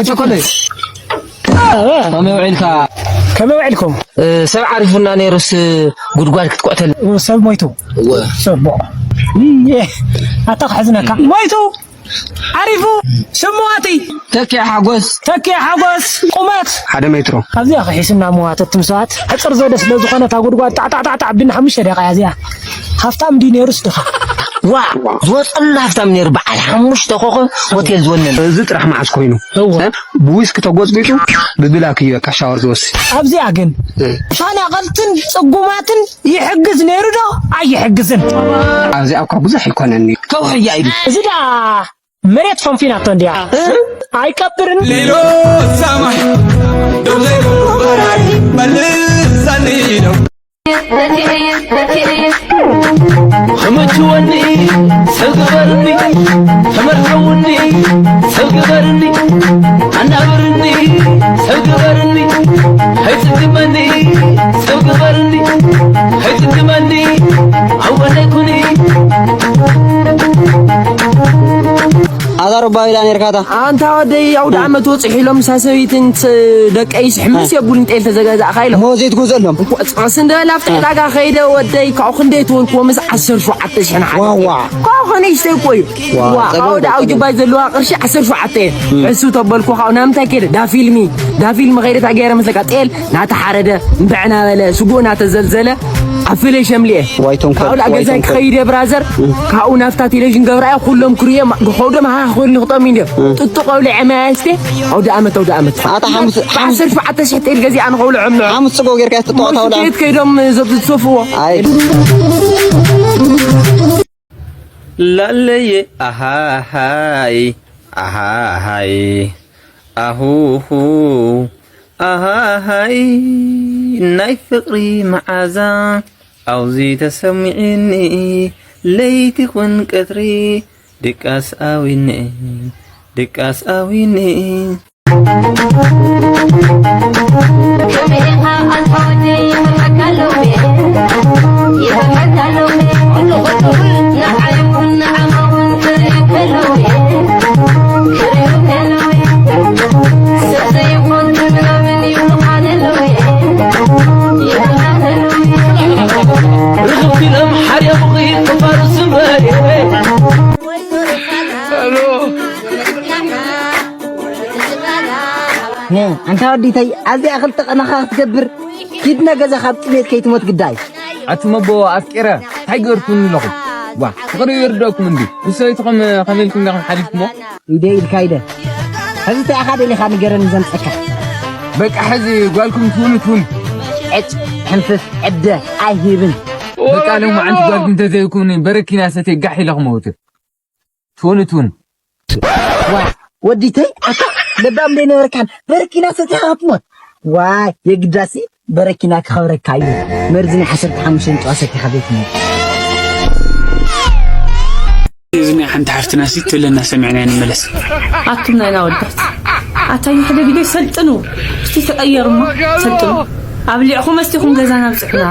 ቸኮለ፣ ከመይ ውዒልካ? ከመይ ውዒልኩም? እ፣ ሰብ ዓሪፉና ነይሩስ ጉድጓድ ክትቆዕተል? እ፣ ሰብ ሞይቱ። እወ። ሰብ ሞ-፣ እም፣ ኣታ ከሕዝነካ። ሞይቱ። ዓሪፉ። ስሙ ኣቲ። ተኪያ ሓጎስ። ተኪያ ሓጎስ። ቁመት። ሓደ ሜትሮ። ኣብዚኣ ከሒስና መዋተት ትምስዋት። ሕጽር ዘለ ስለ ዝኾነ እታ ጉድጓድ ጣዕ ጣዕ ጣዕ ጣዕ ኣቢልና ሓሙሽተ ደቂቃ እያ እዚኣ። ሃፍታም ድዩ ነይሩስ ድኻ? ዋ፣ ዝወጸሉ ሃፍታም ነይሩ፣ በዓል ሓሙሽተ ኮኾብ ሆቴል ዝወነነ። እዚ ጥራሕ መዓስ ኮይኑ? እወ። እ? ብዊስኪ ተጎጽጒጹ፣ ብብላክ እዩ በቃ ሻወር ዝወስድ። ኣብዚኣ ግን እ። ተፈናቐልትን ጽጉማትን ይሕግዝ ነይሩ ዶ ኣይሕግዝን? ኣብዚኣ እኳ ብዙሕ ኣይኮነን እዩ። ከውሒ እያ ኢሉ። እዚ ደኣ መሬት ፈንፊናቶ እንድያ። እ? ኣይቀብርን። ሌሎ ሳማይ ደው ዘይብሉ በራሪ መልሳኒ ነው። ተመችወኒ ሰብ ግበርኒ፣ ተመርዓውኒ ሰብ ግበርኒ፣ ኣናብርኒ ሰብ ግበርኒ፣ ኣይጽግመኒ ሰብ ግበርኒ፣ ኣይጽግመኒ ኣብ ጎነይ ኩኒ። ኣዛሮባ ኢላ ነርካታ። ኣንታ ወደይ ኣውደ ዓመት ወጽሕ ኢሎም፣ ምሳ ሰበይትን ስ-፣ ደቀይስ ሕምስ የብሉን፣ ጤል ተዘጋዛእካ ኢሎም። እሞ ዘይትገዝአሎም? እኮ ጽቕስ እንደ ላፍቲ ዕዳጋ ከይደ ወደይ፣ ካብኡ ክንደይ ትወልክዎ? ምስ ዓሰርተ ሸውዓተ ሽሕን ሓደ። ዋዋ። ካብኡ ከንእሽተይ እኮ እዩ። ዋ፣ ዋ፣ ጸገም ካብኡ ደኣ ኣብ ጸገም። ጅባይ ዘለዋ ቅርሺ ዓሰርተ ሸውዓተ እየ። እም። ሕሱ ተበልኩ፣ ካብኡ ናብ ምንታይ ከይደ? ዳ ፊልሚ። ዳ ፊልሚ ከይደ፣ እንታይ ገይረ መስለካ? ጤል ናተሓረደ፣ እምብዕ ናበለ፣ ስጉኡ ናተዘልዘለ፣ ኣብ ፍለይ ሸምሊኤ። ዋይ፣ ቶም ካብኡ ከብቲ፣ ዋይ፣ ገዛይ ቶም ከብቲ። ክኸይድ እየ ብራዘር። እም። ካብኡ ናብታ ቴሌቪዥን ገብርኣየ ኩሎም ክርእዮም፣ ክኸውዶም ሃህ ክብሉ ክጠሙ እንድዮም። እም። ጥጡቕ ኣብሊዐ ማይ ኣስቴ፣ ኣውደ ኣመት፣ ኣውደ ኣመት። ኣታ ሓሙስ-፣ ሓሙስ-፣ ብዓሰርተ ሸውዓተ ሽሕ ጤል ገዚኣ ንኸውልዖም ንዖም። ሓሙስ ጽጎ ጌርካ እያ ትጥዋታ ውላ። ሞሽኬት ከይዶም ዘ-፣ ዝሰፍዎ። ኣይ። ላለየ ኣሃሃይ፣ ኣሃሃይ፣ ኣሁሁ፣ ኣሃሃይ፣ ናይ ፍቕሪ መዓዛ ኣውዚ ተሰሚዕኒ፣ ለይቲ ኹን ቀትሪ ድቃስ ኣዊኒ፣ ድቃስ ኣዊኒ። ርኽብቲ ሎም ሓርያ ብኺ ክፋር ስምበል። ሄ፣ ኣንታ ወዲተይ፣ ኣዚኣ ክልተ ቀናኻ ክትገብር፣ ኪድና ገዛኻ ኣብ ጥሜት ከይትሞት ግዳይ። ኣቱም ኣቦ ኣፍቂረ፣ እንታይ ገርኩኒ ኣለኹም? ዋ፣ ፍቕሪ ይርደኩም እንዲ። ምስ ሰበይትኹም ከመይ ኢልኩም ዲኹም ሓሊፍኩሞ? ኢደ ኢልካ ኢደ። ሕዚ እንታይ ኢኻ ደሊኻ ንገረኒ ዘምጸካ? በቃ ሕዚ ጓልኩም ትሁኑ ትሁን። ዕጭ፣ ሕንፍፍ፣ ዕደ፣ ኣይሂብን። በቃ ሎማዓንቲ ጓልኩም ተዘይኩኒ፣ በረኪና ሰትየ ጋሕ ኢለ ክመውት። ትሁን ትሁን። ዋ፣ ወዲተይ፣ ኣታ ለባም ዘይነበርካን በረኪና ሰቲኻ ክትሞት። ዋይ፣ የግዳሲ በረኪና ክኸብረካ እዩ። መርዚ ናይ ዓሰርተ ሓሙሽተ ጨዋ ሰቲኻ ዘይትሞት። እዚ ናይ ሓንቲ ሓፍትና ሲ ትብለና ሰሚዕና ንመለስ። ኣቱም ናይና ወዳት፣ ኣታ ሓደ ግዜ ሰልጥኑ። እስቲ ተቀየሩማ፣ ሰልጥኑ። ኣብሊዕኹም መስቲኹም ገዛና ኣብጽሑና።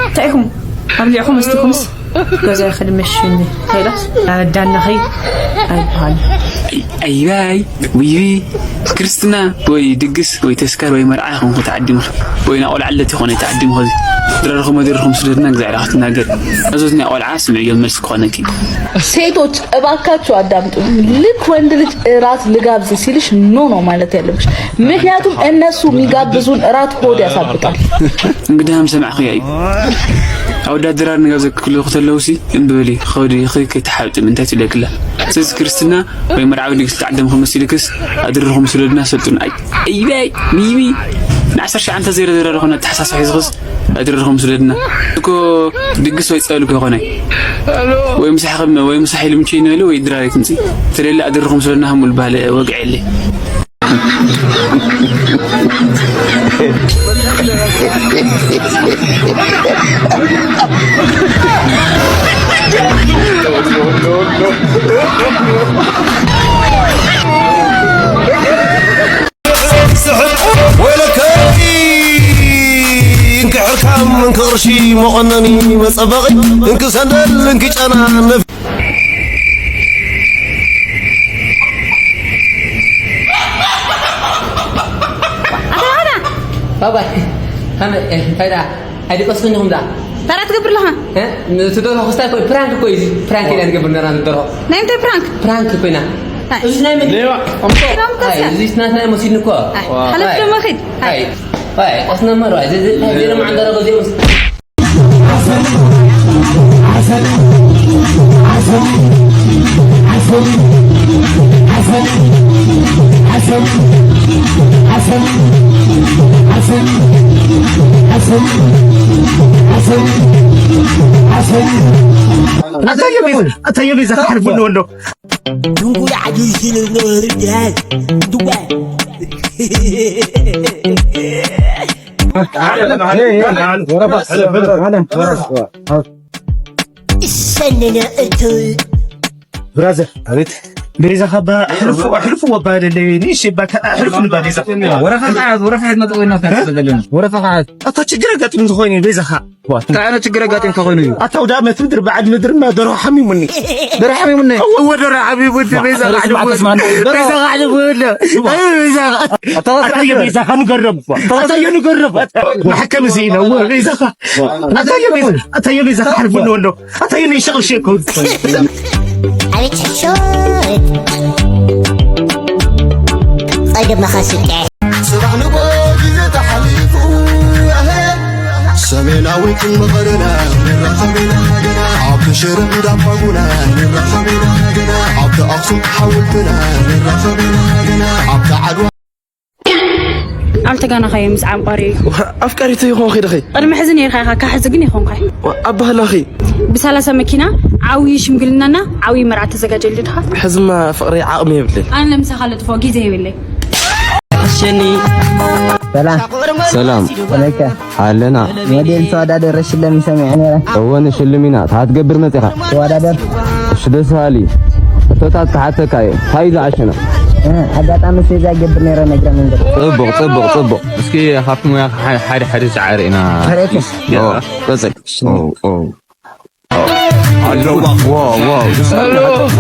እንታይ ኢኹም? ኣብሊዕኹም መስቲኹምስ ገዛ ይኸድ መሽኒ። ሄላስ ኣዳናኸይ ኣይበሃል። ኣይ-፣ ኣይባይ፣ ውይቢ፣ ክርስትና ወይ ድግስ ወይ ተስካር ወይ መርዓ ይኹን ተዓዲምኻ ወይ ናቆልዓ ልደት ይኾነ ተዓዲምኻ እዚ ድረርኹም መድርኹም ስደድና እግዚኣብሔር ክትናገር። እዞ ናይ ቆልዓ ስምዕዮ መልሲ ክኾነኪ። ሴቶች እባካችሁ አዳምጡ። ልክ ወንድ ልጅ እራት ልጋብዝ ሲልሽ ኖ ነው ማለት ያለብሽ። ምክንያቱም እነሱ የሚጋብዙን እራት ሆድ ያሳብጣል። እንግዲህ ሰማዕኹ ያዩ። ኣወዳት ድራር ንጋብዘኪ ክብሉ ከተለዉ ሲ እምቢ በሊ፣ ኸዲ ኸዲ ከይተሓብጥም እንታይ ትብለክላ? ስለዚ ክርስትና ወይ መርዓዊ ድግስ ተዓደምኩም መሲልክስ ኣድርኹም ስደድና ሰልጡን። ኣይ፣ ኣይ፣ ኣይ፣ ቢቢ። ንዓሰርተ ሸዓተ ዘይረ ዝረረኹም ኣተሓሳስባ ሒዝኽስ ኣድርኹም ስደድና። እኮ ድግስ ወይ ጸበል እኮ ይኾነ። ወይ ምሳሕ ከም፣ ወይ ምሳሕ ኢሉ ምቸይ ንበለ ወይ ድራር ትምጺ። ተደለ ኣድርኹም ስደድና ከም ዝበሃል ወግዒ የለ። ወይለከ እንኪ ሕርካም፣ እንኪ ቅርሺ መቆነኒ መጸበቒ፣ እንኪ ሰንደል፣ እንኪ ጨና ነፍ- ኣባይ፣ ከመይ፣ እንታይ ደኣ? ኣይደቀስክን ኢኹም ደኣ? ታራ ትገብር ኣለኻ? እ? እቲ ደርሆ ክስታይ እኮ ፕራንክ እኮ እዩ እዚ። ፕራንክ ኢና ንገብር ነራ ንደርሆ። ናይ እንታይ ፕራንክ? ፕራንክ ኮይና። ኣይ። እዚ ናይ መን? ሌባ። ኣምጦ። ሌባ ኣምጦ ኣይ፣ ሲ። እዚ ናትና መሲድኒ እኮ። ኣይ፣ ሓለፍ ኣይ። ደሞ ኺድ። ኣይ። ኣይ፣ ኣይ፣ ቀስና ማሮ። ኣይ፣ እዚ፣ እዚ፣ እዚ ደሞ ዓንዳራ በዚኦም። ኣታየ ቤዛ፣ ኣታየ ቤዛ፣ ክሓልፉ ኣለዎ። ድንጉላ ዓጁ ይሽል ብሎ ርዳል። ድዋ። እሰነነ እቱ። ብራዘር፣ ኣቤት። ቤዛ ኻባ፣ ሕልፉ፣ ሕልፉ ወባል ለይ፣ ንሽ ባካ፣ ሕልፉ ንባ ቤዛ። ወረኻ ኸዓ፣ ወረኻ ኸዓ መጥቆ ኢና ታስበ ዘለና። ወረኻ ኸዓ። ኣታ ችግር ኣጋጥም ዝኾይኑ ቤዛ ኸዓ። እንታይ ዓይነት ችግር ኣጋጢምካ ኮይኑ እዩ? ኣታ ኣውዳመት ምድሪ በዓል ምድሪ እና ደርሆ ሓሚሙኒ። ደርሆ ሓሚሙኒ? እወ፣ ደርሆ ሓሚሙኒ። ዋ፣ ቤዛ ሰለስተ ባዕሉ መዓልቲ ብለ። ስማን ደርሆ። ቤዛ ባዕሉ ብለ። ዋ። ቤዛ። ኣታ ኣታ የቤዛ ኸንገረብ። ኣታ የንገረብ። ማሕከም እዚ ነው። እወ፣ ቤዛ ኸ-፣ ኣታ የቤዛ፣ ኣታ የቤዛ ኸ-፣ ሓልፉ ነው ወሎ። ኣታ የኔ ሸቕል ሸኮ። ኣቤት ሕሾት። ጸገብ መኻስቀ። ጽባሕ ንግሆ ግዜ ተሓሊፉ፣ ኣሄ። ሰሜናዊት መቐለና ንራኸብ ኢና ገና፣ ኣብቲ ሽረ እንዳባጉና ንራኸብ ኢና ገና፣ ኣብቲ ኣኽሱም ሓወልትና ንራኸብ ኢና ገና፣ ኣብቲ ዓድዋ። ኣልተጋናኻዮ ምስ ዓንቋሪ እዩ። ኣፍቃሪተይ ይኾንኺ ዲኺ? ቅድሚ ሕዚ ነይርካ ኢኻ፣ ካብ ሕዚ ግን ይኾንካ። ኣባህላኺ? ብሰላሳ መኪና ዓብዪ ሽምግልናና ዓብዪ መርዓ ተዘጋጀሉ ድኻ? ሕዝማ ፍቕሪ ዓቕሚ የብለይ። ኣነ ለምሳኻ ለጥፎ ግዜ የብለይ። ኣሸኒ። ሰላም። ሰላም። ከመይከ? ኣለና። ሞዴል ተወዳደረ ሽለም ሰሚዐ ነይረ። እወ፣ ንሽልም ኢና። እንታይ ትገብር መጺኻ? ተወዳደር። እሺ፣ ደስ በሃሊ። ሕቶታት ክሓተካ እየ። እንታይ እዩ ዝዓሸና? እ፣ ኣጋጣሚ ሴዛ ይገብር ነይረ ነግረ መንገድ። ጽቡቕ፣ ጽቡቕ፣ ጽቡቕ። እስኪ ካብቲ ሙያኻ ሓደ፣ ሓደ፣ ሓደ ሰዓረ ኢና። ፈረቱ። ኦ፣ ቀጽል። ኦ፣ ኦ። ኣለዋ። ዋው፣ ዋው።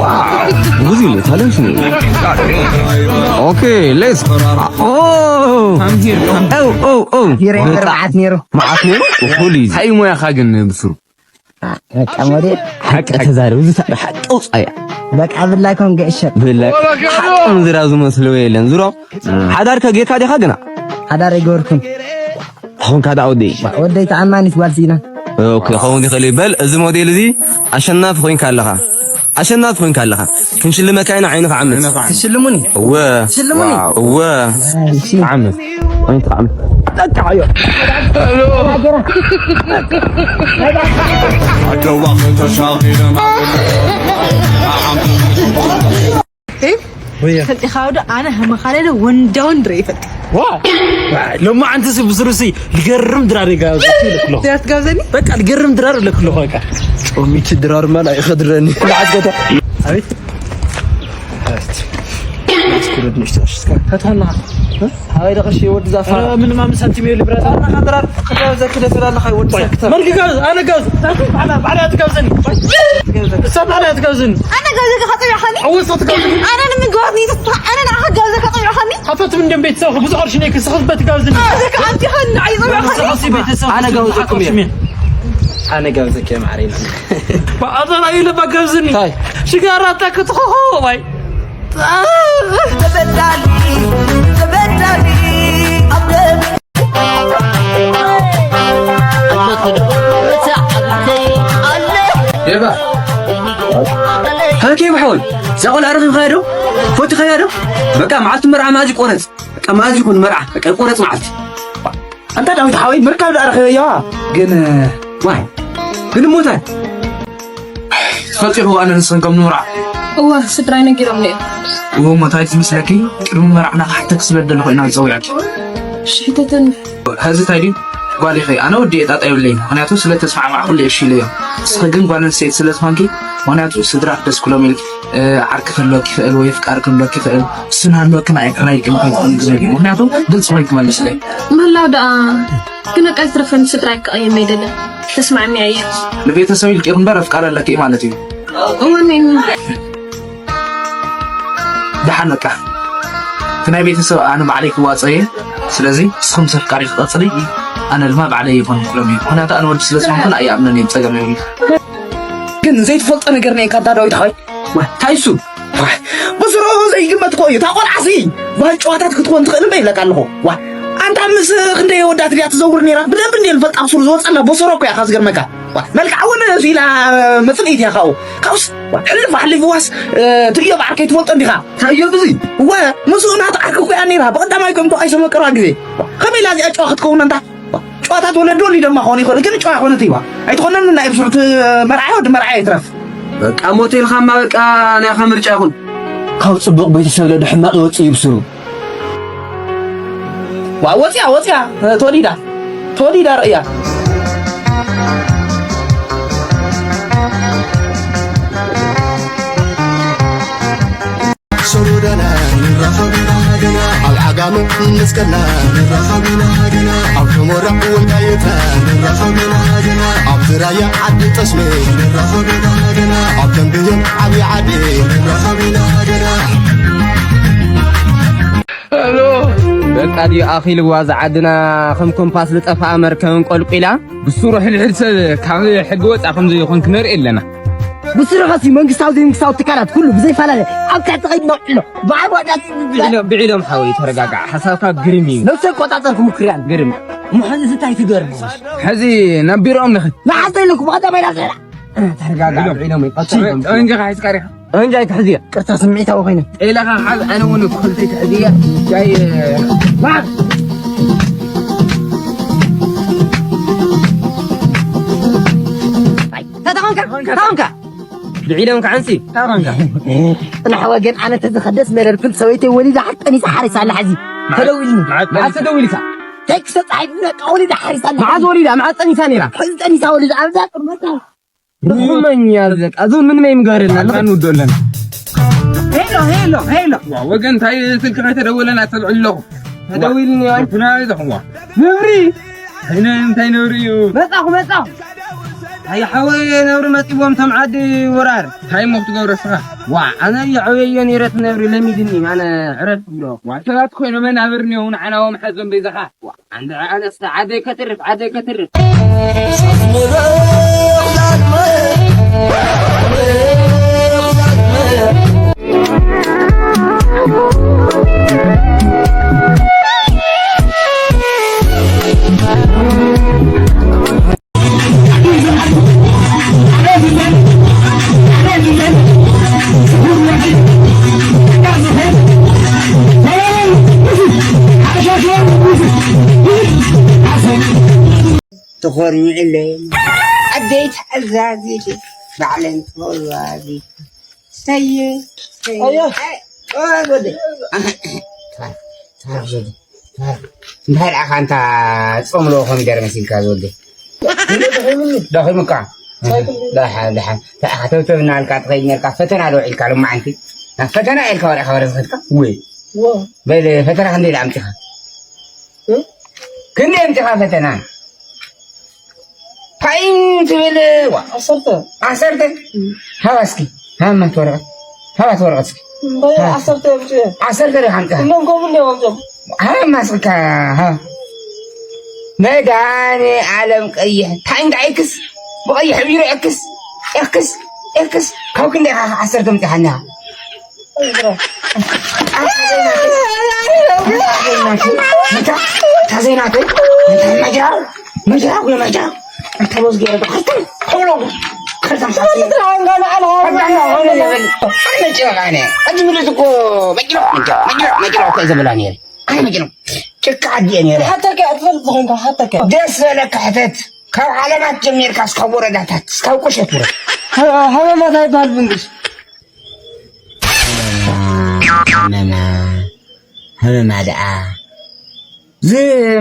ዋው። ብዙ ይሉ ታለንት ነው። ኦኬ፣ ሌትስ። ኦ። ኦ፣ ኦ፣ ኦ። ሂረ በጣም መዓት ነይሩ። መዓት ነይሩ? እኹል እዩ። እንታይ እዩ ሞያኻ ግን ብስሩ? በቃ ሞዴል። ሓቂ ተዛረብ። እዚ ሳ-፣ ሓቂ ኣውጻያ። በቃ ብላይ ኮን ገእሸ። ብላይ። ሓቂ ምዝራብ ዝመስሎ የለን። ዝሮ፣ ሓዳር ከጌርካ ዲኻ ግና? ሓዳር ኣይገበርኩን። ኾንካ ደኣ ወደይ። ወደይ ተኣማኒት ጓል ስኢና። ኦኬ፣ ኸውን ይኽእል እዩ። በል፣ እዚ ሞዴል እዚ ኣሸናፊ ኮይንካ ኣለኻ። ኣሸናፊ ኮይንካ ኣለኻ። ክንሽልመካ ኢና፣ ዓይንኻ ዓምት። ትሽልሙኒ? እወ። ትሽልሙኒ? እወ። እሺ። ዓምት። ዓይንኻ ዓምት። ጠቃ፣ ኣዮ። ኣደዋ ተሻኺለ ማለት። ዴቭ፣ ወይ። ፈልጢኻ ዶ ኣነ ሃመኻለለ ወንዳ ወንድ ርእ ይፈልጥ። ዋ! ሎማዓንቲ ሲ ብስሩሲ ልገርም ድራር ይጋብዘኪ ኢለክሎ። ድራር ትጋብዘኒ? በቃ ልገርም ድራር ኢለክሎ በቃ። ጾሚት ድራር ማላ ይኸድረኒ። ኩሉ ዓስከታ። ኣቤት። ኣቤት። ኣስኩረት ንሽቶ ሽስካ። ታታላ። እ? ሃዋይ ደቀሽ ወዲ ዛፋ። ኧረ ምንም ኣምሳት ሚሊዮን ብራታ። ኣና ድራር ክጋብዘኪ ደስ ይላል። ኣነ ጋብዝ፣ ኣነ ጋብዝ። ባዕላ፣ ባዕላ ትጋብዘኒ። እሳ ባዕላ ትጋብዘኒ። ኣነ ጋብዘኪ ከጥብያኻኒ? ኣወ፣ እሳ ትጋብዘኒ። ኣነ ንምግባር ንይትስፋ፣ ኣነ ንዓኻ ጋብዘ ከጥብያኻኒ? ሃፈት ምን ደም ቤተሰብ ብዙ ቅርሺ ነይ ክስኽስ በት ጋብዘኒ። ጋብዘኪ ኣምቲኻኒ ንዓይ ጥብያኻኒ? ንስኻሲ ቤተሰብ ኣነ ጋብዘኩም እየ። ኣነ ጋብዘኪ እየ ማዕረይ። ብኣዘራ ኢለ ባጋብዘኒ። ታይ? ሽጋራ ኣታ ክትኾኾ ባይ። ተበዳሊ፣ ተበዳሊ፣ ኣብ ደም ኤባ። ሃኪ ብሓወይ፣ እዛ ቆልዓ ረኺብካያ ዶ? ፈቲኻያ ዶ? በቃ፣ መዓልቲ መርዓ መዓዝ ይቆረጽ? በቃ፣ መዓዝ ይኹን መርዓ? በቃ፣ ይቆረጽ መዓልቲ። ኣንታ ዳዊት ሓወይ፣ ምርካብ ደኣ ረኺበያ። ግን፣ ዋይ፣ ግን እሞ እንታይ? ትፈልጢ ኢኹ ኣነ ንስኽን ከም ንመርዓ። እወ፣ ስድራይ ነጊሮምኒ እዮም። እወ፣ እሞ እንታይ ትመስለኪ? ቅድሚ መርዓና ክሓተኪ ስለ ዝደለኹ ኢና ዝጸዊዐኪ። እሺ፣ ሕተተኒ። ሕዚ እንታይ ድዩ? ጓል ኢኺ፣ ኣነ ወዲ እየ፣ ጣጣ የብለይን። ምኽንያቱ ስለ ተስማዕማዕኩሉ እሺ ኢለዮ። ንስኺ ግን ጓል ኣንስተይቲ ስለ ዝኾንኪ፣ ምኽንያቱ ስድራ ደስ ክብሎም ኢልኪ፣ እ፣ ዓርኪ ክህልወኪ ይኽእል ወይ ኣፍቃሪ ክህልወኪ ይኽእል። እሱ እናሃለወኪ ንዓይ ጥራይ ኢልኪ ምኽንያቱ ግዜ እዩ። ምኽንያቱ ግልፂ ኮይንኪ መልስለይ። ምህላው ደኣ ግን በቃ ይትረፈኒ፣ ስድራይ ክቕየም ኣይደልን። ተስማዕሚዐ እየ። ንቤተሰብ ኢልኪ እምበር ኣፍቃሪ ኣለኪ ማለት እዩ። እወ፣ እኔ ደሓን በቃ። ናይ ቤተሰብ ኣነ ባዕለይ ክዋፀ እየ። ስለዚ ንስኹም ሰብ ቃሪ ክቐፅሊ፣ ኣነ ድማ ባዕለይ ይኹን ክሎም እዩ። ምክንያቱ ኣነ ወዲ ስለ ዝኾንኩን ኣይኣምነን እየ፣ ፀገም የብሉ። ግን ዘይትፈልጦ ነገር ነይካ እንታ ዳዊት ሓወይ። ዋ፣ እንታይ እሱ? ዋ፣ ብስሩ ዘይግመት እኮ እዩ። እታ ቆልዓሲ ዋ፣ ጨዋታት ክትኮን ትኽእል እምበር ይብለካ ኣለኹ። ዋ፣ ኣንታ ምስ ክንደይ ወዳት ድያ ትዘውር ነይራ? ብደንብ እንድየ ዝፈልጣ፣ ብስሩ ዝወፀላ በሰሮ እኮ እያ፣ ካብ ዝገርመካ። ዋ፣ መልክዓ እውን እሱ ኢላ መፅንኢት እያ ካብኡ። ካብኡስ፣ ዋ፣ ሕልፍ ኣሕሊፍዋስ፣ እ፣ ትእዮ በዓል ከይትፈልጦ እንዲኻ። ታዮ ብዙይ? ወ፣ ምስኡ ናት ዓርኪ እኮ እያ ነይራ። ብቐዳማይ ከም እኮ ኣይሰመቀርዋ ግዜ። ዋ፣ ከመይ ኢላ እዚኣ ጨዋ ክትከውን ኣንታ? ጨዋታት ወለዲ ወሊዶማ ክኾኑ ይኽእሉ፣ ግን ጨዋ ኣይኮነት እይዋ። ኣይትኾነን ናይ ብስሩት መርዓዮ ወዲ መርዓዮ ይትረፍ። በቃ ሞት ኢልካማ በቃ ናይኻ ምርጫ ይኹን። ካብ ጽቡቕ ቤተሰብ ለዶ ሕማቕ ይወጽእ እዩ ብስሩ። ዋ፣ ወጽያ፣ ወጽያ፣ ተወሊዳ፣ ተወሊዳ ርእያ። ሶሎዳና ንራኸብ ኢና ሃገና፣ ኣብ ዓጋመ መስቀልና ንራኸብ ኢና ሃገና፣ ኣብ ሑመራ ወልቃይት ንራኸብ ኢና ሃገና፣ ኣብ ራያ ዓዲ ጠስሚ ንራኸብ ኢና ሃገና፣ ኣብ ተምቤን ዓብዪ ዓዲ ንራኸብ ኢና ሃገና። በቃ ድዩ ኣኺልዋ ዝዓድና፣ ከም ኮምፓስ ዝጠፍኣ መርከብ እንቆልቂላ። ብስሩ ሕድሕድ ሰብ ካብ ሕጊ ወፃ ከም ዘይኾን ክነርኢ ኣለና። ብስሩ ኸሲ መንግስታዊ ዘይመንግስታዊ ትካላት ኩሉ ብዘይፈላለ ኣብ ትሕቲ ቀይዲ ነውዕሎ። ብዓል ዋዳ ብዒሎም፣ ብዒሎም ሓወይ ተረጋጋዕ። ሓሳብካ ግርም እዩ። ነብሰ ቆጻጸር ክምክር እያ። ግርም። እሞ ሕዚ እንታይ ትገርም? ሕዚ ናብ ቢሮኦም ንኽድ። ንሓዘ ኢለኩም ቀዳማይ ናብ ዜና። ተረጋጋዕ፣ ብዒሎም ይቀጽል። ጠበንጃኻ ሒዝካ ዲኻ? ጠበንጃ ኣይትሕዝ እያ። ቅርታ ስምዒታዊ ኮይነ። ጤለኻ ሓዝ፣ ኣነ እውን ክልተይ ክሕዝ እያ። ጃይ፣ ማር። ተተኾንካ፣ ተኾንካ። ብዒሎም ከዓንሲ፣ ተኾንካ። ጽናሕ ወገን፣ ኣነ ተዝኸደስ መለልኩን ሰበይተይ ወሊዳ ሓጠኒሳ ሓሪሳ ኣላ። ሕዚ ተደዊልኒ። መዓዝ ተደዊልካ? ቴክስት ተጻሒፉ፣ በቃ ወሊዳ ሓሪሳ ኣላ። መዓዝ ወሊዳ? መዓዝ ጠኒሳ ነይራ? ሕዚ ጠኒሳ ወሊዳ። ኣብዛ ቅድመታ ርሑመኛ በቃ፣ እዚ እውን ምንም ኣይምገበረልና። ኣታ ንውዶ ኣለና። ሄሎ፣ ሄሎ፣ ሄሎ። ዋ፣ ወገን፣ እንታይ ስልኪ ከይተደወለና ተልዕል ኣለኹ። ተደዊልኒ፣ ኣይ። ኩና ይዘኽዋ። ነብሪ። ኣይነ፣ እንታይ ነብሪ እዩ? መጻኹ፣ መጻኹ። ኣይ፣ ሓወይ፣ ነብሪ መጺዎም፣ ቶም ዓዲ ወራር። እንታይ እሞ ክትገብሮ እስኻ? ዋ፣ ኣነ እየ ዓብየዮ ነይረ፣ እቲ ነብሪ ለሚድኒ፣ ኣነ ዕረፍ ብሎ። ዋ፣ ሰባት ኮይኖም መናብር እኒኦ፣ ንዓና ወምሓዞም በይዛኻ። ዋ። ኣንተ ኣነስ ዓደይ ከትርፍ፣ ዓደይ ከትርፍ። ተኾርሚዕለይ። ዓደይ ተዓዛዚት ባዕለን ተወዛዚት። ሰየ፣ ሰየ። ኣዮ። ኣይ፣ ኦ፣ ወደ። ኣህ፣ ትባርኽ፣ ትባርኽ፣ ወደ። ትባርኽ። እንታይ ደኣ፣ ካንታ ጾምሎ ኮሚደረ መሲልካ ዝወደ። ደኺሙካ። ሳይክል። ደሓን፣ ደሓን። ተተብተብ እናበልካ ትኸይድ ነርካ። ፈተና ዶ ውዒልካ ሎማዓንቲ? ናብ ፈተና ኢልካ ወዲእኻ ወረ ዝኸድካ? ወይ። ዋ። በል፣ ፈተና ክንደይ ደኣ ኣምጺኻ? እ? ክንደይ ኣምጺኻ ፈተና? ፓይን ትብል፣ ዋ። ዓሰርተ። ዓሰርተ? እም። ሃባ እስኪ። ሃባ እቲ ወረቐት። ሃባ እቲ ወረቐት እስኪ። እምበይ ሃባ። ዓሰርተ ኣምጽእ። ዓሰርተ ዲኻ ኣምጺኻ? እኖም ከምኡ እንዲዮም ኣምጾም። ሃባ ማስልካ፣ ሃባ። መድኃኔ ዓለም ቀይሕ። ፓይን ኤክስ። ብቐይሕ ቢሮ ኤክስ። ኤክስ። ኤክስ። ካብ ክንደይ ኢኻ ዓሰርተ ኣምጺኻ እኒኻ? ጭቃ ዓዲ እየ ነይረ። ደስ ዝበለካ ሕተት። ካብ ዓለማት ጀሚርካ እስካብ ወረዳታት፣ እስካብ ቁሸት ውረድ። ሃ-፣ ሃመማ እንታይ ይበሃል ብእንግሊሽ? ሃመማ፣ ሃመማ ደኣ። እዚ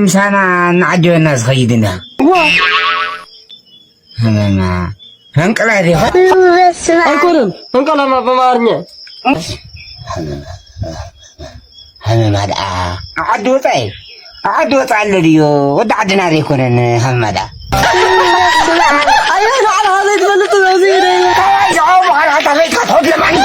ምሳና እናዓጀበና ዝኸይድ እንዳ። እዋ። ሃመማ። ፈንቅላ ዲኻ? ኣይኮነን። ፈንቅላማ በማርኛ። ሃመማ። ሃመማ ደኣ። ዓዲ ወጻኢ። ዓዲ ወጻኢ ኣሎ ድዩ? ወዲ ዓድና ዘይኮነን ሃመማ ደኣ። ኣየ፣ ንዓና ዘይትፈልጥ በዚ ይደይ። ካባይ ዝዓቡ መኻን ሓታ ፈይትካ ትኸድ ለማኒ።